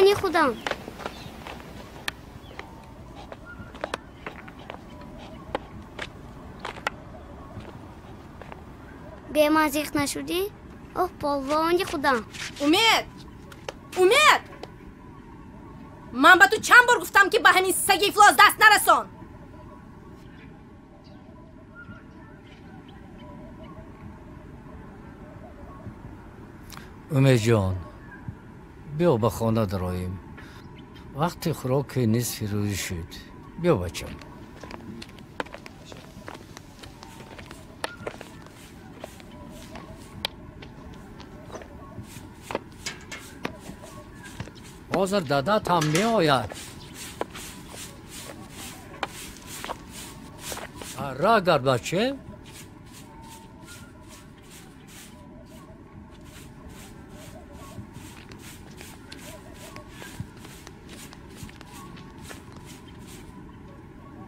Полвони худам. Бе ман зиқ нашудӣ? Оҳ, полвони худам. Умед! Умед! Ман ба ту чанд бор гуфтам, ки ба ҳамин саги ифлос даст нарасон. Умедҷон, биё ба хона дароем. Вақти хӯроки нисфи рӯзӣ шуд. Биё, бачам. Ҳозир дадат ҳам меояд. Ра гард, баче.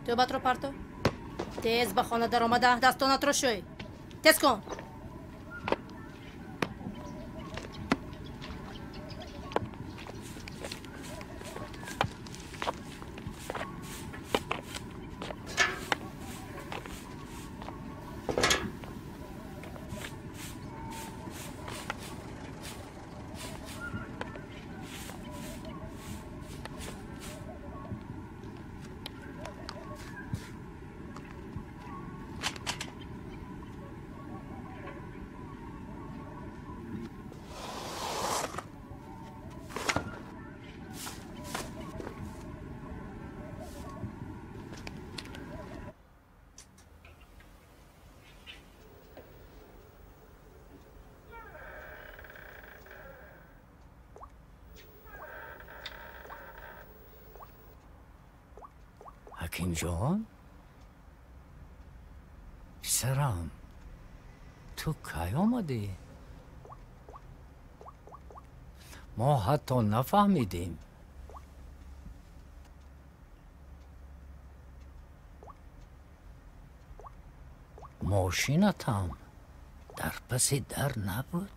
Тӯбатро парто. Тез ба хона даромада дастонатро шӯй. Тез кун. Ҳакимҷон, писарам, ту кай омадӣ? Мо ҳатто нафаҳмидем. Мошинатам дар паси дар набуд?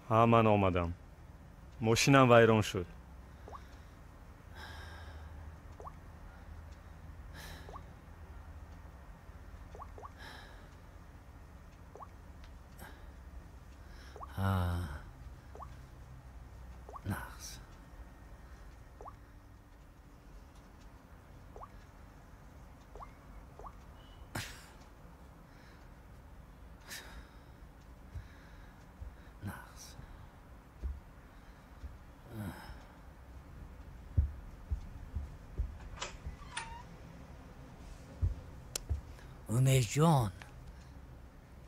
Ҳа, ман омадам. Мошинам вайрон шуд. Нағз. Нағз. Умедҷон,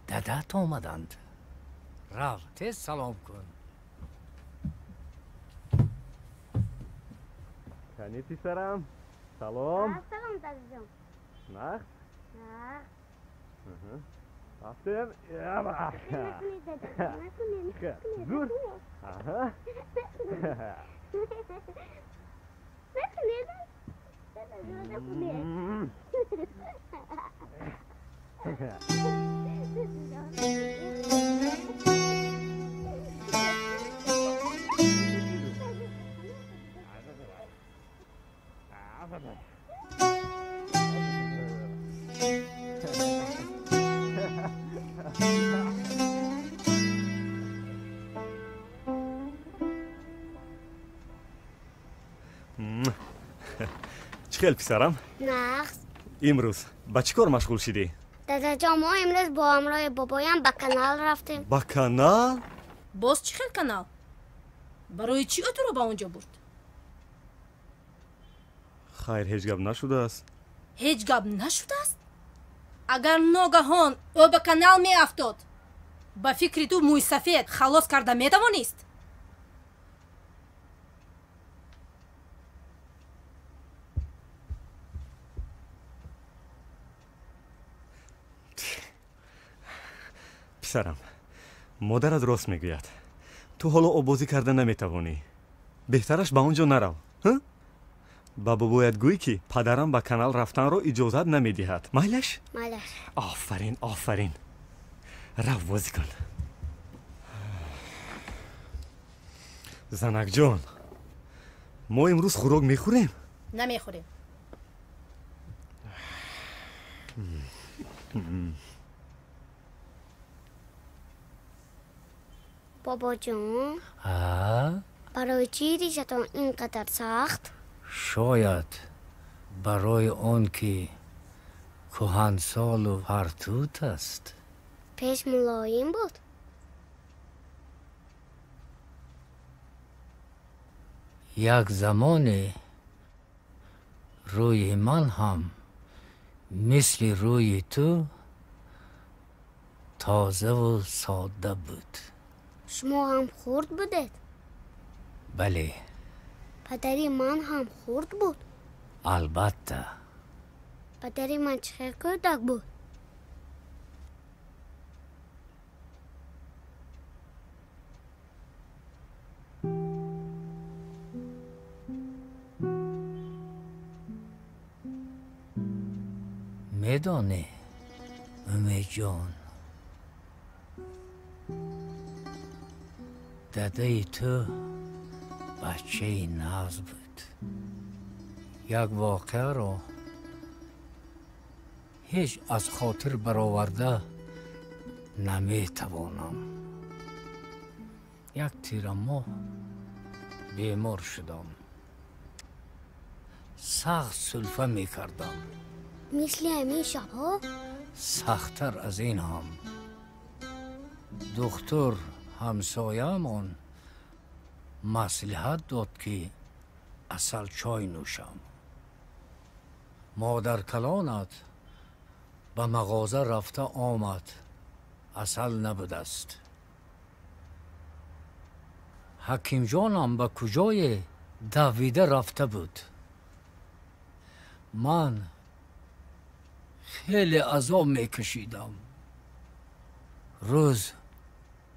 дадат омаданд. Рав, тез салом кун. Кани, писарам, салом. Салом, дадаҷон. Нағз? Нағз. Рафтем. Накунед, дадаҷон, накунед. Зур. Аҳа. Накунед, дадаҷон, накунед. Чӣ хел, писарам? Нағз. Имрӯз ба чӣ кор машғул шидӣ? Дадаҷон, мо имрӯз бо ҳамроҳи бобоям ба канал рафтем. Ба канал? Боз чӣ хел канал? Барои чӣ ӯ туро ба он ҷо бурд? Хайр, ҳеҷ гап нашудааст. Ҳеҷ гап нашудааст? Агар ногаҳон ӯ ба канал меафтод, ба фикри ту мӯйсафед халос карда метавонист? Писарам, модарат рост мегӯяд. Ту ҳоло оббозӣ карда наметавонӣ. Беҳтараш ба он ҷо нарав. Ба бобоят гӯй, ки падарам ба канал рафтанро иҷозат намедиҳад. Майлаш? Майлаш. Офарин, офарин. Рав, бозӣ кун. Занакҷон, Мо имрӯз хӯрок мехӯрем? Намехӯрем. Бобоҷон, барои чӣ ришатон ин қадар сахт? Шояд барои он ки кӯҳансолу фартут аст. Пеш мулоим буд? Як замоне рӯи ман ҳам мисли рӯи ту тозаву содда буд. Шумо ҳам хурд будед? Бале. Падари ман ҳам хурд буд? Албатта. Падари ман чӣ хел кӯдак буд? Медонӣ, Умедҷон, дадаи ту бачаи нағз буд. Як воқеаро ҳеҷ аз хотир бароварда наметавонам. Як тирамоҳ бемор шудам. Сахт сулфа мекардам. Мисли ҳамин шабҳо? Сахттар аз ин ҳам. Духтур ҳамсояамон маслиҳат дод, ки асалчой нӯшам. Модаркалонат ба мағоза рафта омад, асал набудаст. Ҳакимҷонам ба куҷое давида рафта буд. Ман хеле азоб мекашидам. Рӯз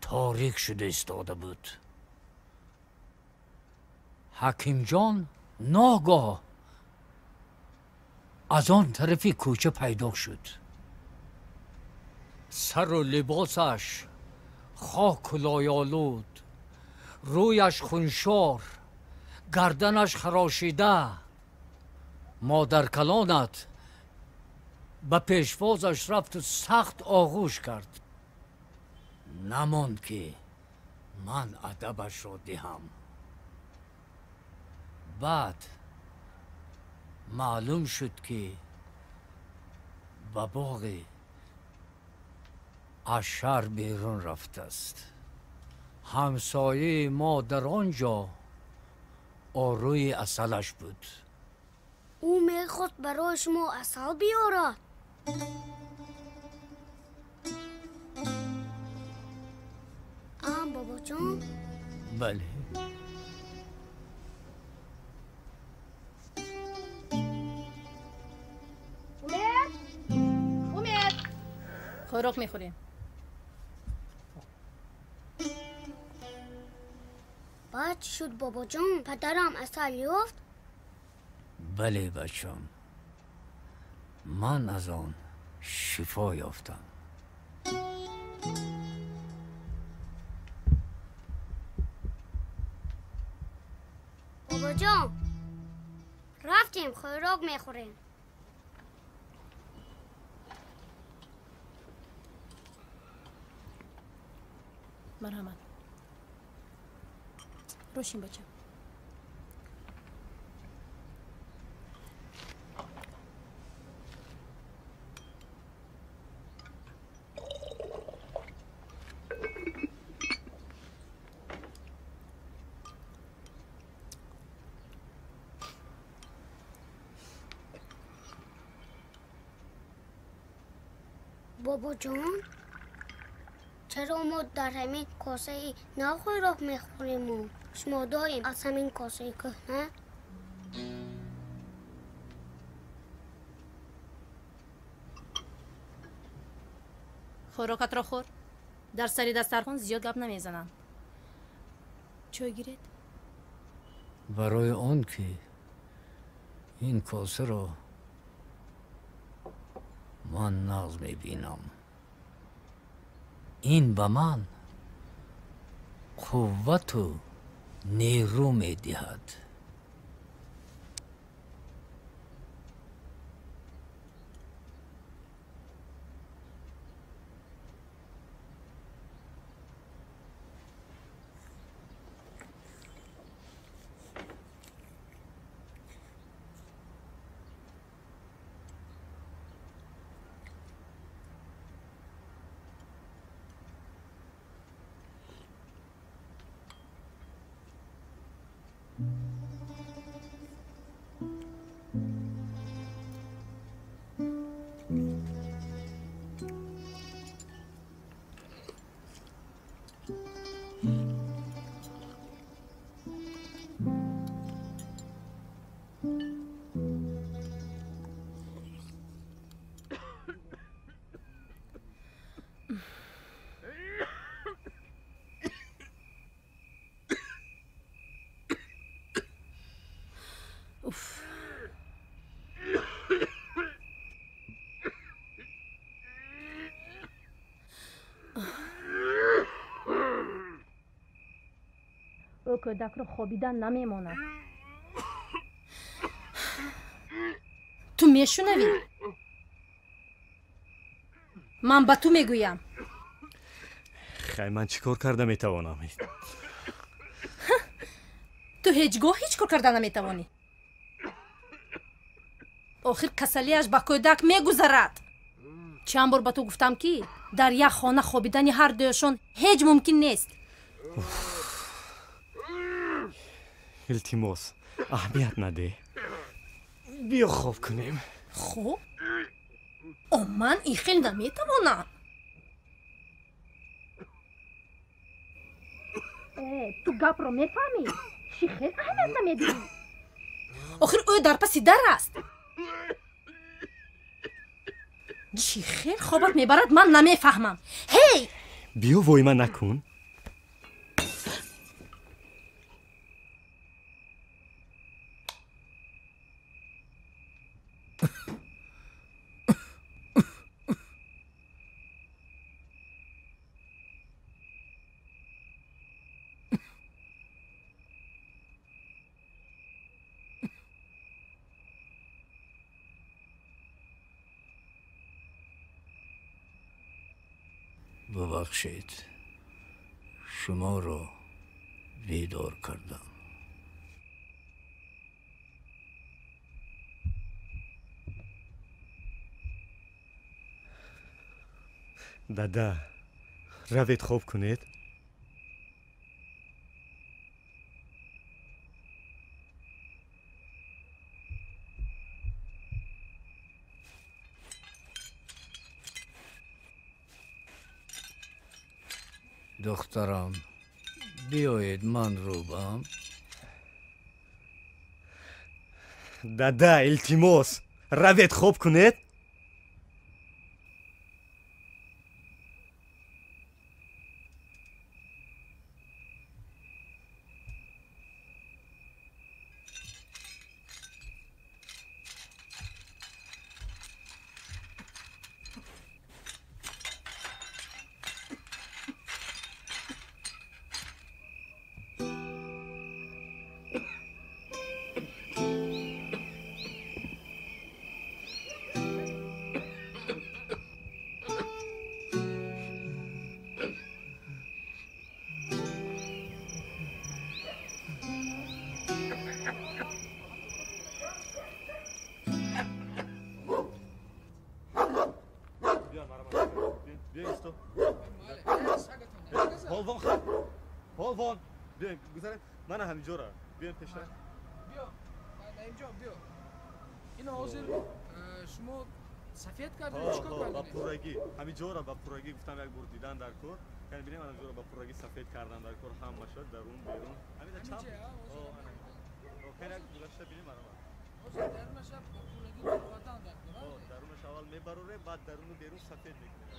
торик шуда истода буд. Ҳакимҷон ногоҳ аз он тарафи кӯча пайдо шуд. Сару либосаш хоку лоёлуд, рӯяш хуншор, гарданаш харошида. Модаркалонат ба пешвозаш рафту сахт оғӯш кард. Намонд, ки ман адабашро диҳам. Баъд маълум шуд, ки ба боғи аз шаҳр берун рафтааст. Ҳамсояи мо дар он ҷо орӯи асалаш буд. Ӯ мехост барои шумо асал биёрад. Бобоҷон? Бале. Умед! Умед! Хӯрок мехӯрем. Баъд чӣ шуд, бобоҷон? Падарам асал ёфт? Бале, бачам. Ман аз он шифо ёфтам. Бобоҷон, рафтем, хӯрок мехӯрем. Марҳамат. Рошин, бача. Бобоҷон, чаро мо дар ҳамин косаи нав хӯрок мехӯриму шумо доим аз ҳамин косаи кӯҳна? Хӯрокатро хӯр. Дар сари дастархон зиёд гап намезанам. Чой гиред? Барои он ки ин косаро ман нағз мебинам. Ин ба ман қуввату нерӯ медиҳад. Ӯ кӯдакро хобидан намемонад. Ту мешунавӣ? Ман ба ту мегӯям. Хай, ман чӣ кор карда метавонам? Ту ҳеҷ гоҳ ҳеҷ кор карда наметавонӣ. Охир касалиаш ба кӯдак мегузарад. Чанд бор ба ту гуфтам, ки дар як хона хобидани ҳар дуяшон ҳеҷ мумкин нест. Илтимос, аҳамият надеҳ. Биё хоб кунем. Хоб? О, ман ин хел наметавонам. Ту гапро мефаҳмӣ? Чӣ хел аҳамият намедиҳӣ? Охир ӯ дар паси дар аст. Чӣ хел хобат мебарад, ман намефаҳмам. Ҳей! Биё войма накун. Бубахшед, шуморо бедор кардам. Дада, равед хоб кунед. Духтарам, биёед ман рӯбам. Дада, илтимос, равед хоб кунед. Полвон, биёем гузарем. Мана ҳаминҷора. Биёем пештар. Биё, Наимҷон, биё. Ино ҳозир шумо сафед кардед, чӣ кор кардед? Ба пуррагӣ. Ҳаминҷора ба пуррагӣ гуфтам як бор дидан дар кор. Яъне бинем ҳаминҷора ба пуррагӣ сафед кардан дар кор ҳама шуд дарун берун. Ҳамин чанд? Охир як гузашта бинем ана. Ҳозир дарунаша ба пуррагӣ баровардан дар кор. Дарунаш аввал мебарорем, баъд даруну берун сафед мекунем.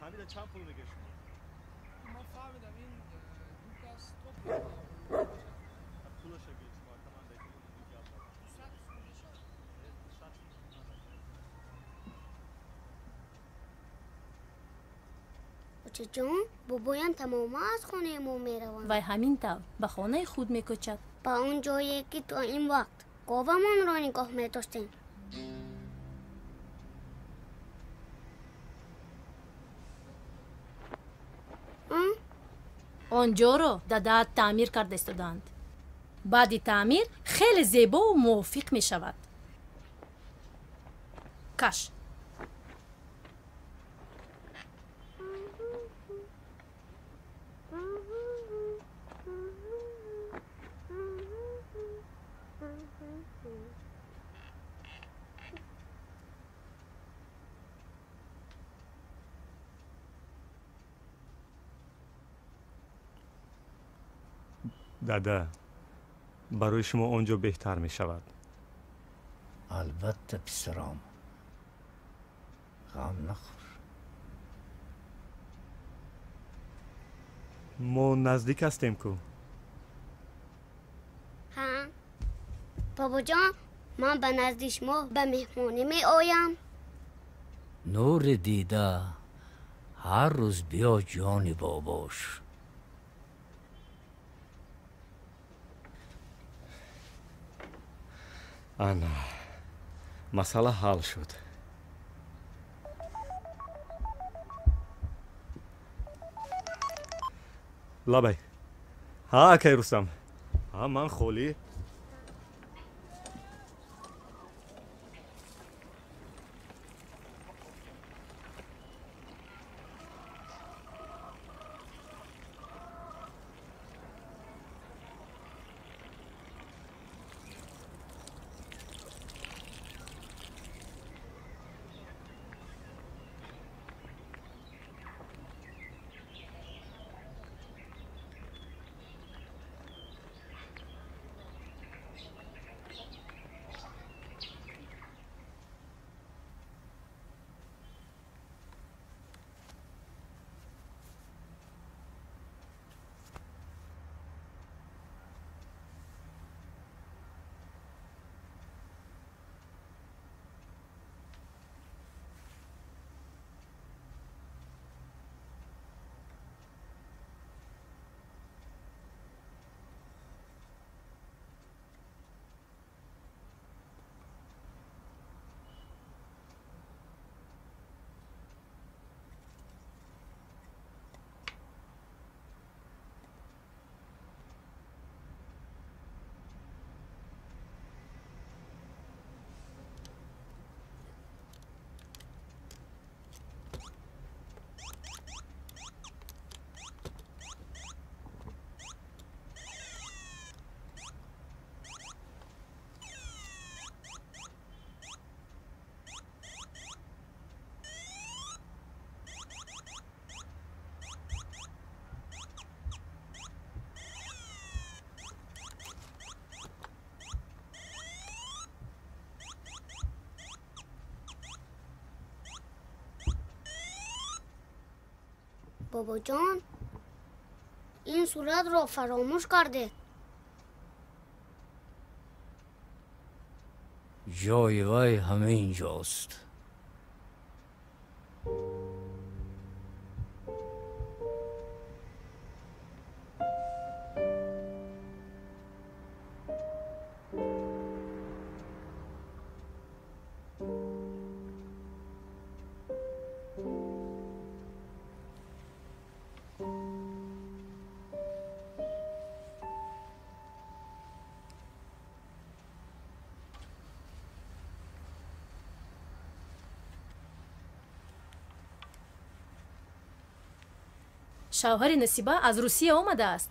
Ҳамида чанд пул мегиред шумо? Ман фаҳмидам, ин ду кас топ пулаша гиред шумо, команда Очаҷон, бобоям тамома аз хонаи мо мераванд. Вай ҳамин тавр ба хонаи худ мекӯчад. Ба он ҷое, ки то ин вақт говамонро нигоҳ медоштем. Он ҷоро дадаат таъмир карда истодаанд. Баъди таъмир хеле зебову мувофиқ мешавад. Каш. Дада, барои шумо он ҷо беҳтар мешавад. Албатта, писарам, ғам нахӯр. Мо наздик ҳастем ку. Ҳа, бобоҷон, ман ба назди шумо ба меҳмонӣ меоям. Нури дида, ҳар рӯз биё ҷони бобош. Ана, масъала ҳал шуд. Лабай. Ҳа, акай Рустам. Ҳа, ман холӣ. Бобоҷон, ин суратро фаромӯш кардед. Ҷои вай ҳамин ҷост. Шавҳари Насиба аз Русия омадааст.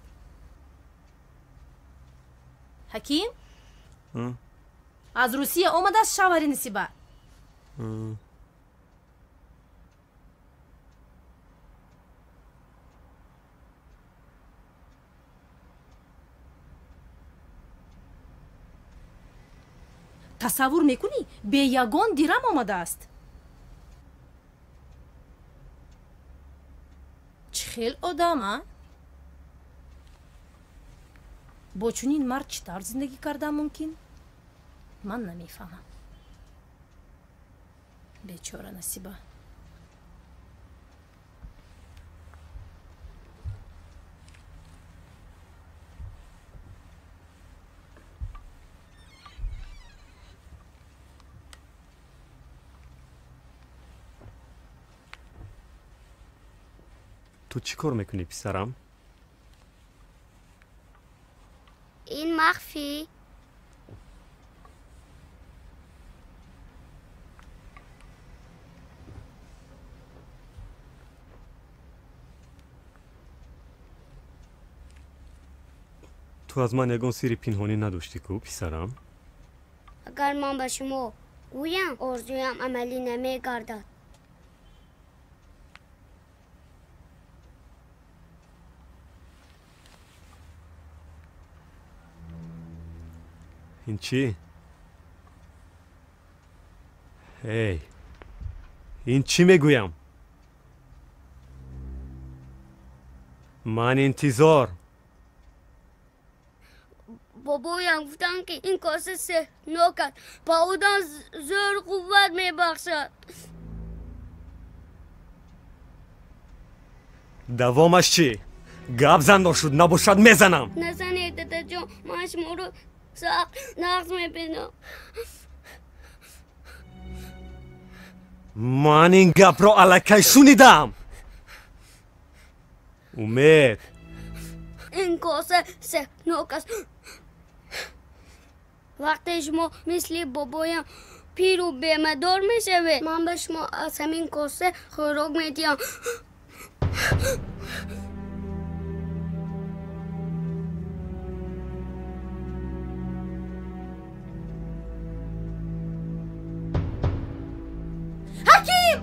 Ҳаким? Аз Русия омадааст шавҳари Насиба. Тасаввур мекунӣ, бе ягон дирам омадааст. Чӣ хел одам, а? Бо чунин мард чӣ тавр зиндагӣ кардан мумкин? Ман намефаҳмам. Бечора Насиба. Ту чӣ кор мекунӣ, писарам? Ин махфӣ. Ту аз ман ягон сирри пинҳонӣ надоштӣ ку, писарам? Агар ман ба шумо гӯям, орзуям амалӣ намегардад. Ин чӣ? Эй, ин чӣ мегӯям? Ман интизор. Бобоям гуфтанд, ки ин коса сеҳрнок аст, ба одам зӯр қувват мебахшад. Давомаш чӣ? Гап зан ношуд, набошад мезанам. Назанед, дадаҷон, ман шуморо сахт нағз мебинам. Ман ин гапро аллакай шунидам. Умед. Ин коса сеҳрнок аст. Вақте шумо мисли бобоям пиру бемадор мешавед, ман ба шумо аз ҳамин коса хӯрок медиҳам. Ҳаким!